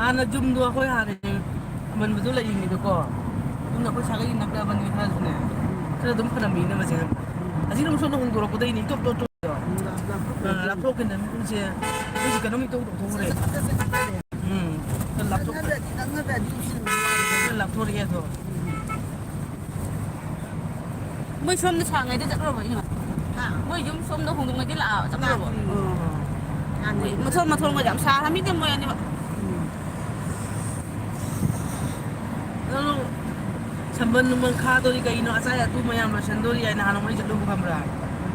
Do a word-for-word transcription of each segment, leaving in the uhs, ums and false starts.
ꯍꯥꯟꯅ ꯌꯨꯝꯗꯣ ꯑꯩꯈꯣꯏ ꯍꯥꯟꯅ ꯑꯃꯟꯕꯗꯣ ꯂꯩꯔꯤꯉꯩꯗꯀꯣ, ꯑꯗꯨꯝꯅ ꯑꯩꯈꯣꯏ ꯁꯥꯒꯩꯒꯤ ꯅꯛꯅꯕꯅꯤ ꯈꯔꯁꯨꯅꯦ, ꯈꯔ ꯑꯗꯨꯝ ꯐꯔꯝꯃꯤꯅ ꯃꯁꯦ ꯈꯪꯕ꯭ꯔꯥ? ꯍꯧꯖꯤꯛꯅ ꯑꯃꯨꯛ ꯁꯣꯝꯗ ꯍꯣꯡꯗꯣꯔꯛꯄꯗꯩꯅꯤ ꯏꯇꯣꯞ ꯇꯣꯞ ꯇꯣꯞꯄꯤꯗꯣ꯫ ꯑ, ꯂꯥꯞꯊꯣꯛꯈꯤꯅ ꯃꯤꯁꯦ ꯑꯩꯈꯣꯏꯁꯦ ꯀꯩꯅꯣꯝ ꯏꯇꯧ ꯇꯧꯊꯣꯛꯈ꯭ꯔꯦ꯫ ꯎꯝ꯫ ꯈꯔ ꯂꯥꯞꯊꯣꯛ-, ꯈꯔ ꯂꯥꯞꯊꯣꯔꯛꯑꯦ ꯑꯗꯣ꯫ ꯃꯣꯏ ꯁꯣꯝꯗ ꯁꯥꯡꯉꯩꯗ ꯆꯠꯈ꯭ꯔꯕꯣ, ꯏꯃꯥ? ꯍꯥ? ꯃꯣꯏ ꯌꯨꯝ ꯁꯣꯝꯗ ꯍꯣꯡꯗꯣꯛꯉꯩꯗꯤ ꯂꯥꯛꯑ ꯆꯠꯈ꯭ꯔꯕꯣ? ꯎꯝ꯫ ꯃꯣꯏ ꯃꯊꯣꯟ ꯃꯊꯣꯟꯒꯗꯤ ꯌꯥꯝ ꯁꯥꯔꯝꯃꯤꯗ ꯃꯣꯏ ꯑꯅꯤꯃꯛ꯫ ꯎꯝ꯫ ꯅꯪ ꯁꯝꯕꯜ ꯅꯨꯡꯕꯜ ꯈꯥꯗꯣꯔꯤ ꯀꯩꯅꯣ? ꯑꯆꯥꯏ ꯑꯇꯨ ꯃꯌꯥꯝ ꯂꯣꯏꯁꯟꯗꯣꯔꯤ ꯍꯥꯏꯅ ꯍꯥꯟꯅ ꯃꯣꯏ ꯆꯠꯂꯨꯕ ꯈꯪꯕ꯭ꯔꯥ?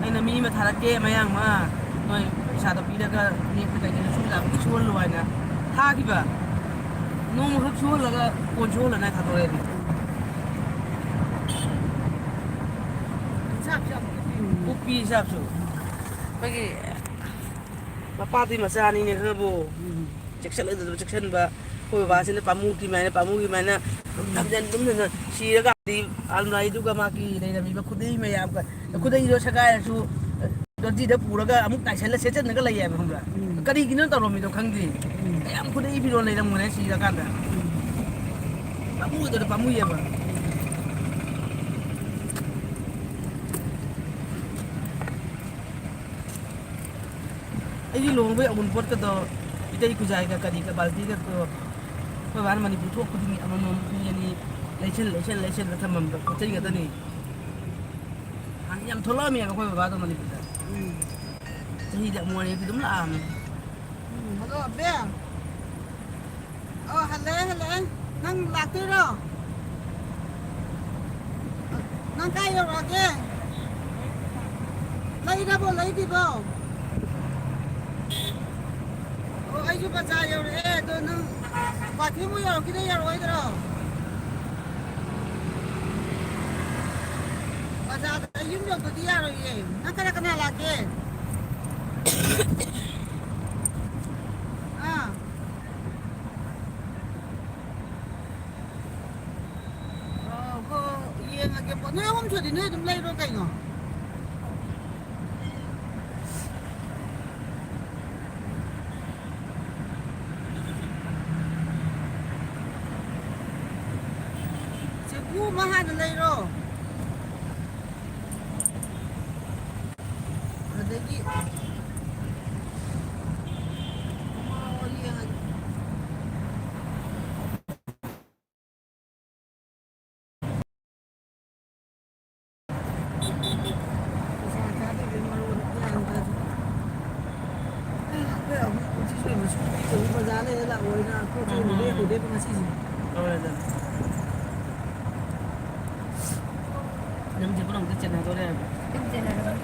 ꯑꯩꯅ ꯃꯤ ꯑꯃ ꯊꯥꯔꯛꯀꯦ ꯃꯌꯥꯡ ꯑꯃ, ꯅꯣꯏ ꯄꯩꯁꯥꯗꯣ ꯄꯤꯔꯒ ꯅꯦꯛꯄ ꯀꯩꯀꯩꯗꯣ ꯁꯨ ꯂꯥꯛꯄꯗꯤ ꯁꯨꯍꯜꯂꯨ ꯍꯥꯏꯅ ꯊꯥꯈꯤꯕ꯫ ꯅꯣꯡꯃꯈꯛ ꯁꯨꯍꯜꯂꯒ ꯀꯣꯟ ꯁꯨꯍꯜꯂꯅ ꯊꯥꯗꯣꯔꯛꯑꯦ꯫ ꯀꯨꯞꯄꯤ ꯍꯤꯁꯥꯞꯁꯨ꯫ ꯑꯩꯈꯣꯏꯒꯤ ꯃꯄꯥꯗꯤ ꯃꯆꯥꯅꯤꯅꯦ ꯈꯪꯉꯕꯣ? ꯎꯝ꯫ ꯆꯦꯛꯁꯜꯂꯗꯕ ꯆꯦꯛꯁꯟꯕ꯫ ꯑꯩꯈꯣꯏ ꯕꯕꯥꯁꯤꯅ ꯄꯥꯃꯨꯒꯤ ꯃꯥꯏꯅ, ꯄꯥꯃꯨꯒꯤ ꯃꯥꯏꯅ ꯊꯝꯖꯟ ꯊꯝꯖꯟ ꯁꯤꯔꯒ ꯑꯜꯃꯥꯔꯤꯗꯨꯒ ꯃꯥꯒꯤ ꯂꯩꯔꯝꯃꯤꯕ ꯈꯨꯗꯩ ꯃꯌꯥꯝꯒ, ꯈꯨꯗꯩꯗꯣ ꯁꯦꯒꯥꯏꯔꯁꯨ ꯗꯣꯟꯖꯤꯗ ꯄꯨꯔꯒ ꯑꯃꯨꯛ ꯇꯥꯏꯁꯜꯂ ꯁꯦꯠꯆꯟꯅꯒ ꯂꯩꯌꯦꯕ, ꯈꯪꯕ꯭ꯔꯥ? ꯎꯝ꯫ ꯀꯔꯤꯒꯤꯅꯣ ꯇꯧꯔꯝꯃꯤꯗꯣ ꯈꯪꯗꯦ꯫ ꯎꯝ꯫ ꯃꯌꯥꯝ ꯈꯨꯗꯩ ꯐꯤꯔꯣꯜ ꯂꯩꯔꯝꯒꯅꯦ ꯁꯤꯔꯀꯥꯟꯗ꯫ ꯎꯝ꯫ ꯄꯥꯝꯃꯨꯗꯅ ꯄꯥꯝꯃꯨꯏꯌꯦꯕ꯫ ꯑꯩꯒꯤ ꯂꯨꯍꯣꯡꯕꯩ ꯑꯎꯟꯄꯣꯠꯀꯗꯣ, ꯏꯇꯩ ꯈꯨꯖꯥꯏꯒ ꯀꯔꯤꯒ ꯕꯥꯜꯇꯤꯒꯗꯣ, ꯑꯩꯈꯣꯏ ꯕꯥꯅ ꯃꯅꯤꯄꯨꯔ ꯊꯣꯛ ꯈꯨꯗꯤꯡꯒꯤ ꯑꯃꯃꯝ ꯃꯤ ꯑꯅꯤ ꯂꯩꯁꯜ-, ꯂꯩꯁꯜ-, ꯂꯩꯁꯜꯂ ꯊꯝꯃꯝꯕ ꯄꯣꯠ ꯆꯩ ꯉꯥꯛꯇꯅꯤ꯫ ꯍꯥꯟꯅ ꯌꯥꯝ ꯊꯣꯛꯂꯛꯑꯝꯃꯦꯕ ꯑꯩꯈꯣꯏ ꯕꯕꯥꯗꯣ ꯃꯅꯤꯄꯨꯔꯗ꯫ ꯎꯝ꯫ ꯆꯍꯤꯗ ꯑꯃꯨꯛ ꯑꯅꯤꯔꯛꯇꯤ ꯑꯗꯨꯝ ꯂꯥꯛꯑꯝꯃꯦ꯫ ꯎꯝ, ꯍꯜꯂꯣ, ꯑꯕꯦ꯫ ꯑꯣ, ꯍꯜꯂꯛꯑꯦ, ꯍꯜꯂꯛꯑꯦ꯫ ꯅꯪ ꯂꯥꯛꯇꯣꯏꯔꯣ? ꯅꯪ ꯀꯥꯏ ꯌꯧꯔꯛꯑꯒꯦ? ꯂꯩꯔꯕꯣ, ꯂꯩꯗ꯭ꯔꯤꯕꯣ? ꯑꯣ, ꯑꯩꯁꯨ ꯕꯖꯥꯔ ꯌꯧꯔꯛꯑꯦ꯫ ꯑꯗꯣ ꯅꯪ ꯒꯨꯍꯥꯇꯤ ꯑꯃꯨꯛ ꯌꯧꯔꯛꯈꯤꯗꯣꯏ ꯌꯧꯔꯛꯑꯣꯏꯗ꯭ꯔꯣ? ꯕꯖꯥꯔꯗ ꯌꯨꯝ ꯌꯧꯗꯗꯤ ꯌꯥꯔꯣꯏꯌꯦ꯫ ꯅꯪ ꯀꯅꯥ ꯀꯅꯥ ꯂꯥꯛꯀꯦ? ꯑꯥ꯫ ꯑꯣ, ꯍꯣ, ꯌꯦꯡꯉꯒꯦ꯫ ꯄꯣ-, ꯅꯣꯏ ꯑꯍꯨꯝ ꯁꯨꯗꯤ ꯅꯣꯏ ꯑꯗꯨꯝ ꯂꯩꯔꯣ ꯀꯩꯅꯣ? ꯑꯃ ꯍꯥꯟꯅ ꯂꯩꯔꯣ꯫ ꯑꯗꯒꯤ ꯑꯃ ꯌꯦꯡꯉꯒꯦ꯫ ꯄꯩꯁꯥ ꯊꯥꯗꯕꯩ ꯃꯔꯣꯜ ꯒ꯭ꯌꯥꯟ ꯇꯥꯗꯦ꯫ ꯑꯩꯈꯣꯏ ꯑꯃꯨꯛ ꯎꯆꯤ ꯁꯣꯏꯕ ꯁꯨꯕꯤꯗꯕ ꯕꯖꯥꯔ ꯂꯩꯔ ꯂꯥꯛꯑꯣꯏꯅ ꯄꯣꯠ ꯆꯩ ꯎꯝ, ꯎꯝ, ꯎꯝ꯫ ꯂꯦꯞꯄꯨꯗꯦꯕ ꯉꯁꯤꯁꯦ꯫ ꯂꯧꯔꯦꯗꯅ꯫ ꯅꯪꯁꯦ ꯄꯨꯝꯅꯃꯛꯇ ꯆꯦꯟꯅꯗꯣꯔꯦ ꯍꯥꯏꯕ꯫ ꯑꯗꯨꯝ ꯆꯦꯟꯅꯔꯕꯅꯤ꯫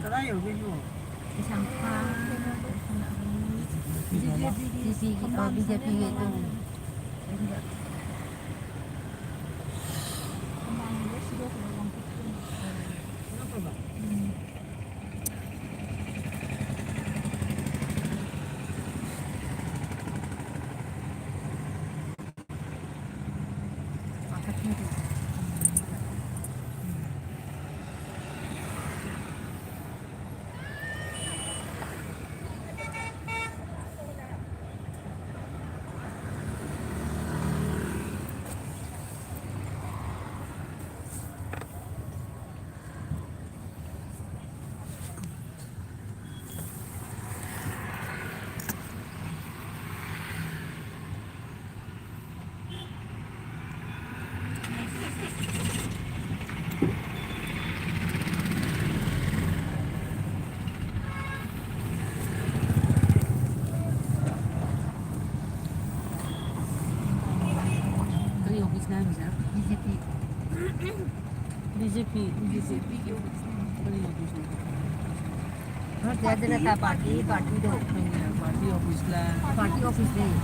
ꯀꯗꯥꯏ ꯌꯧꯗꯣꯏꯅꯣ? ꯀꯩꯁꯥꯝꯄꯥꯠ, ꯕꯤ ꯖꯦ ꯄꯤꯒꯤ, ꯑꯣ, ꯕꯤ ꯖꯦ ꯄꯤꯒꯤ ꯑꯗꯨꯝ꯫ ꯀꯔꯤ ꯑꯣꯐꯤꯁꯅꯣ ꯍꯥꯏꯕꯁꯦ? ꯕꯤ ꯖꯦ ꯄꯤ꯫ ꯕꯤ ꯖꯦ ꯄꯤ꯫ ꯕꯤ ꯖꯦ ꯄꯤꯒꯤ ꯑꯣꯐꯤꯁꯅꯦ꯫ ꯀꯔꯤ ꯑꯣꯐꯤꯁꯅꯣ? Bharatiya Janata party, ꯄꯥꯔꯇꯤꯗꯣ꯫ Party official? Party ꯑꯣꯐꯤꯁꯅꯦ꯫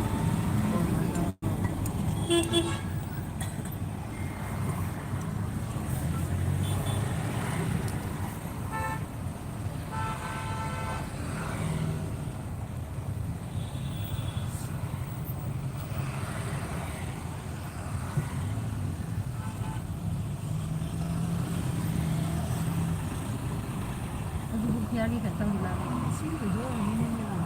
ꯑꯗꯨꯕꯨ ꯐꯤꯌꯥꯔꯒꯤ ꯀꯩꯅꯣ ꯇꯧꯔꯤꯕ? ꯁꯤ ꯀꯩꯅꯣ ꯑꯣꯏꯔꯝꯅꯤ, ꯃꯣꯏꯅ꯫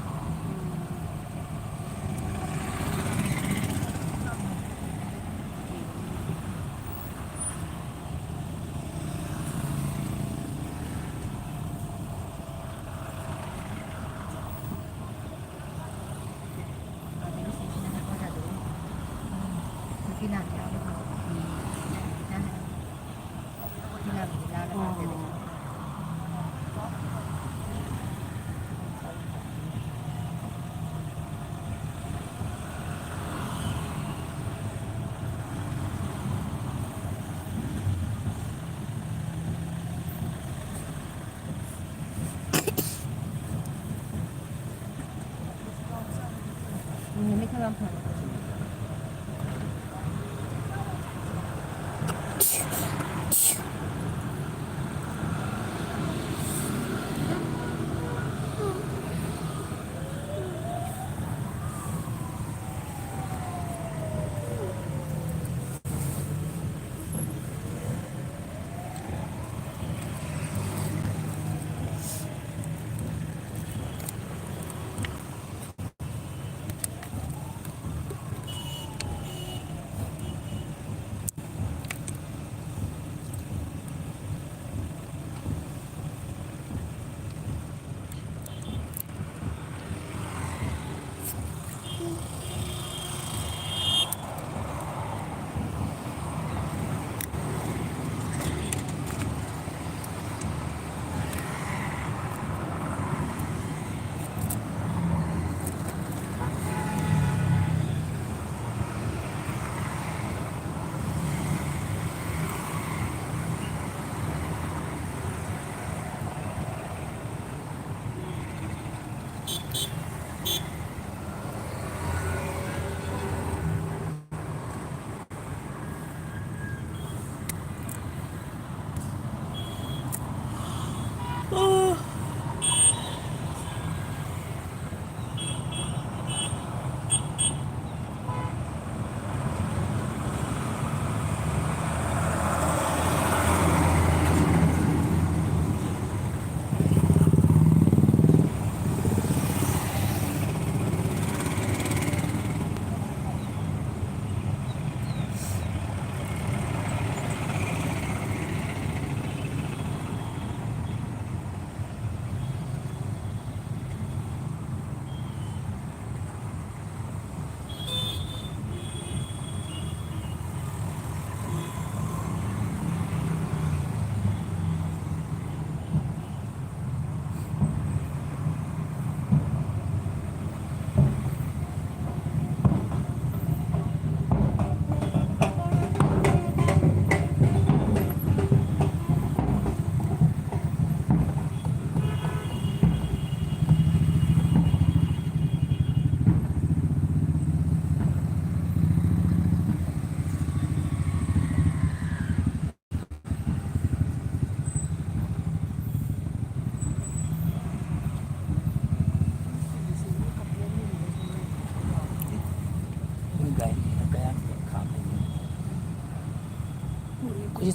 ꯅꯨꯃꯤꯠ ꯈꯔ ꯐꯔꯦ꯫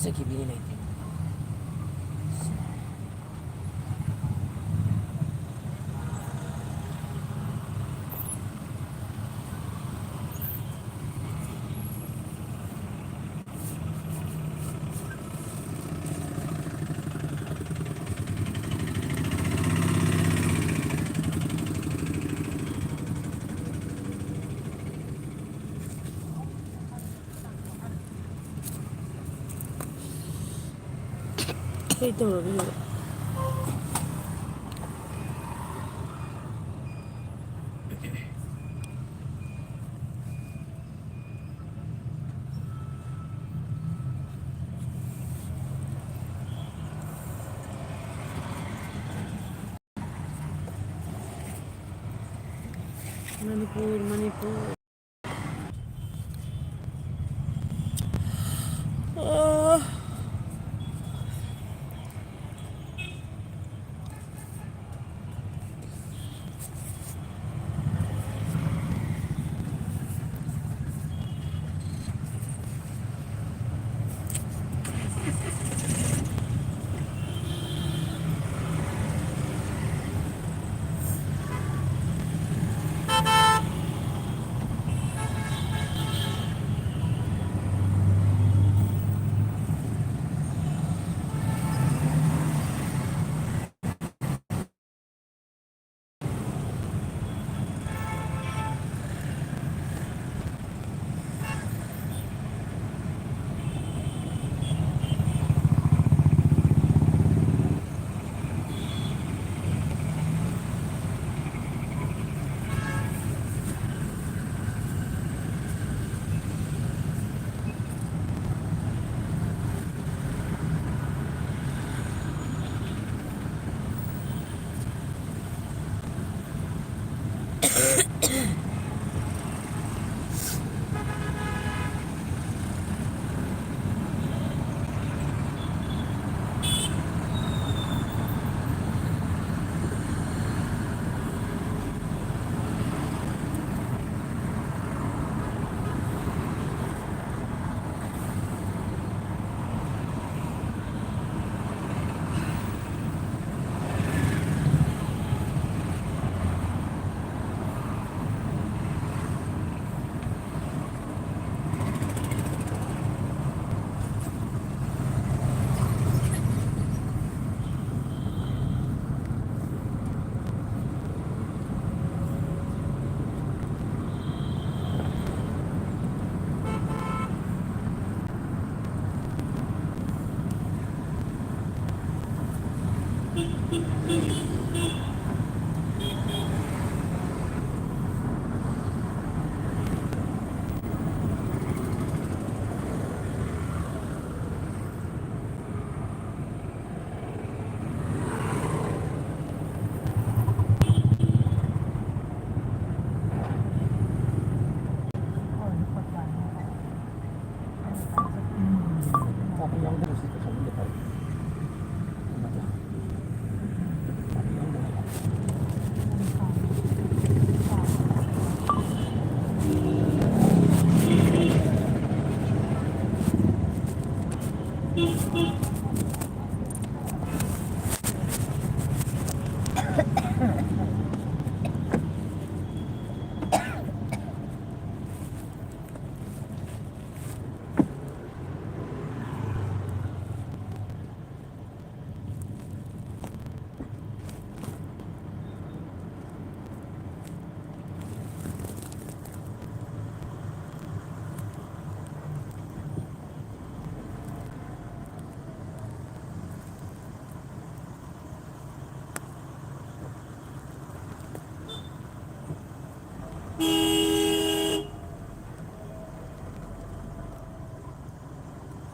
ꯆꯠꯈꯤꯕꯤꯅꯤ ꯂꯩꯇꯦ꯫ ꯀꯩ ꯇꯧꯔꯒꯦ? ꯃꯅꯤꯄꯨꯔ, ꯃꯅꯤꯄꯨꯔ꯫ ꯑꯣ꯫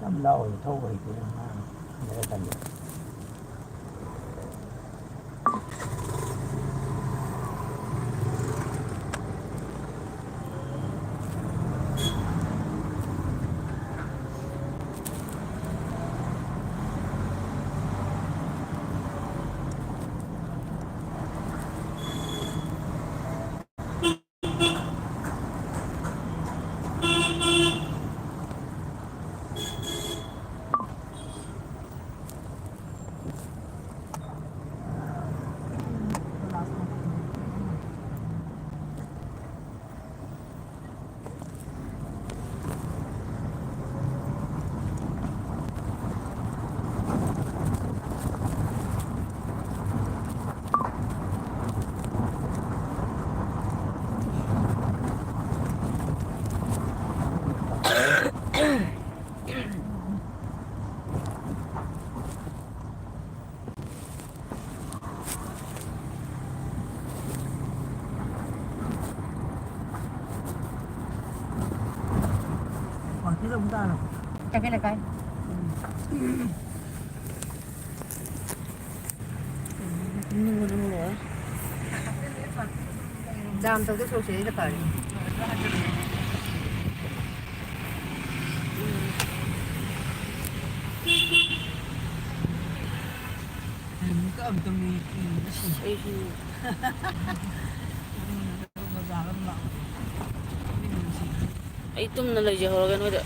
ꯌꯥꯝ ꯂꯥꯎꯋꯦ, ꯊꯧꯕ ꯍꯩꯇꯦ, ꯑꯉꯥꯡ ꯈꯔ ꯇꯝꯕꯤꯌꯨ꯫ ꯀꯩꯐꯦꯜ ꯂꯩꯀꯥꯏ꯫ ꯇꯨꯝꯅꯤꯡꯕꯅ ꯂꯣꯏꯔꯦ꯫ ꯖꯥꯝ ꯇꯧꯗꯣꯏ ꯁꯔꯨꯛ ꯁꯤꯗꯩꯗ ꯐꯔꯦ꯫ ꯑꯩꯁꯨ꯫ ꯑꯩ ꯇꯨꯝꯅ ꯂꯩꯖꯍꯧꯔꯒꯦ ꯅꯣꯏꯗ꯫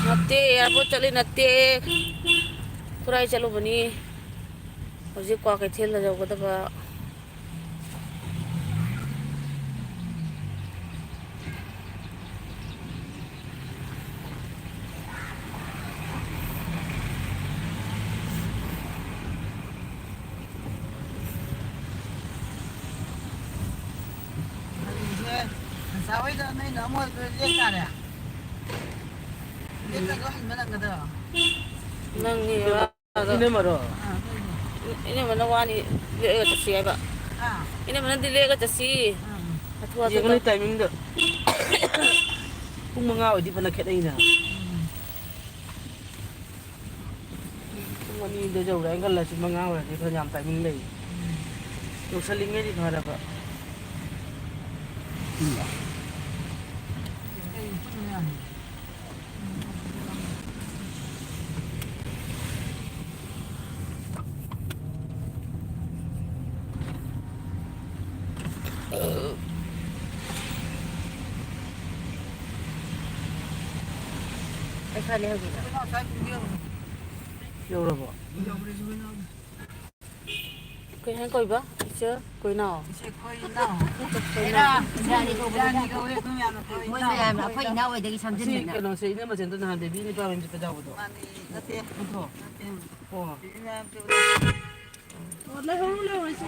ꯅꯠꯇꯦ, ꯑꯦꯌꯥꯔꯄꯣꯔꯠ ꯆꯠꯂꯤ ꯅꯠꯇꯦ, ꯈꯨꯔꯥꯏ ꯆꯠꯂꯨꯕꯅꯤ꯫ ꯍꯧꯖꯤꯛ ꯀ꯭ꯋꯥꯀꯩꯊꯦꯜꯗ ꯌꯧꯒꯗꯕ꯫ ꯍꯌꯦꯡꯁꯦ ꯅꯆꯥ ꯍꯣꯏꯗ ꯅꯣꯏ ꯅꯝꯃ ꯍꯣꯏꯗ ꯂꯦꯛ ꯇꯥꯔꯦ꯫ ꯂꯦꯛꯇꯁꯨ ꯍꯟꯕ ꯅꯪꯒꯗ꯭ꯔꯣ? ꯅꯪꯅꯦꯕ꯫ ꯏꯅꯝꯃꯔꯣ? ꯑꯥ, ꯍꯣꯏꯅꯦ꯫ ꯏꯅꯝꯃꯅ ꯋꯥꯅꯤ ꯂꯦꯛꯑꯒ ꯆꯠꯁꯤ ꯍꯥꯏꯕ꯫ ꯑꯥ꯫ ꯏꯅꯝꯃꯅꯗꯤ ꯂꯦꯛꯑꯒ ꯆꯠꯁꯤ꯫ ꯑꯥ꯫ ꯍꯥꯊꯨ ꯍꯥꯊꯨ ꯌꯦꯡꯉꯨꯅꯦ ꯇꯧ꯫ ꯇꯥꯏꯃꯤꯡꯗꯣ꯫ ꯄꯨꯡ ꯃꯉꯥ ꯑꯣꯏꯗꯤ ꯐꯅ ꯈꯦꯠꯅꯩꯅ꯫ ꯎꯝ꯫ ꯄꯨꯡ ꯑꯅꯤꯗ ꯌꯧꯔꯛꯑꯦ ꯈꯜꯂꯁꯤ, ꯃꯉꯥ ꯑꯣꯏꯔꯗꯤ ꯐꯅꯌꯥꯝ ꯇꯥꯏꯃꯤꯡ ꯂꯩ꯫ ꯎꯝ꯫ ꯌꯧꯁꯜꯂꯤꯉꯩꯗꯤ ꯐꯔꯕ꯫ ꯎꯝ꯫ ꯄꯩꯁꯥꯅꯦ ꯍꯧꯖꯤꯛ꯫ ꯌꯧꯔꯕꯣ? ꯀꯩ ꯍꯥꯏꯅ ꯀꯧꯏꯕ? ꯏꯆꯦ ꯀꯣꯏꯅꯥꯎ? ꯏꯆꯦ ꯀꯣꯏꯅꯥꯎ꯫ ꯏꯆꯦ ꯀꯣꯏꯅꯥꯎ꯫ ꯏꯔꯥꯅꯤ ꯀꯧꯕꯅꯤꯗ꯫ ꯏꯔꯥꯅꯤ ꯀꯧꯋꯦ, ꯑꯩꯈꯣꯏ ꯃꯌꯥꯝꯅ ꯀꯣꯏꯅꯥꯎ꯫ ꯃꯣꯏ ꯃꯌꯥꯝ, ꯑꯩꯈꯣꯏ ꯏꯅꯥꯎ ꯑꯣꯏꯗꯒꯤ ꯑꯁꯤ ꯁꯝꯖꯤꯟꯗꯅ꯫ ꯀꯩꯅꯣꯁꯦ, ꯏꯅꯝꯃꯁꯦ ꯅꯍꯥꯟ ꯕꯦꯕꯤ ꯅꯨꯄꯥ ꯃꯌꯨꯝ ꯆꯠꯄꯗ ꯌꯥꯎꯕꯗꯣ? ꯃꯥꯅꯤ, ꯅꯠꯇꯦ꯫ ꯅꯠꯇ꯭ꯔꯣ? ꯅꯠꯇꯦ꯫ ꯑꯣ꯫ ꯕꯦꯕꯤ ꯃꯌꯥꯝ ꯆꯠꯄꯗ꯫ ꯑꯣ, ꯂꯩꯍꯧꯔꯣ, ꯂꯩꯍꯧꯔꯣ, ꯏꯆꯦ꯫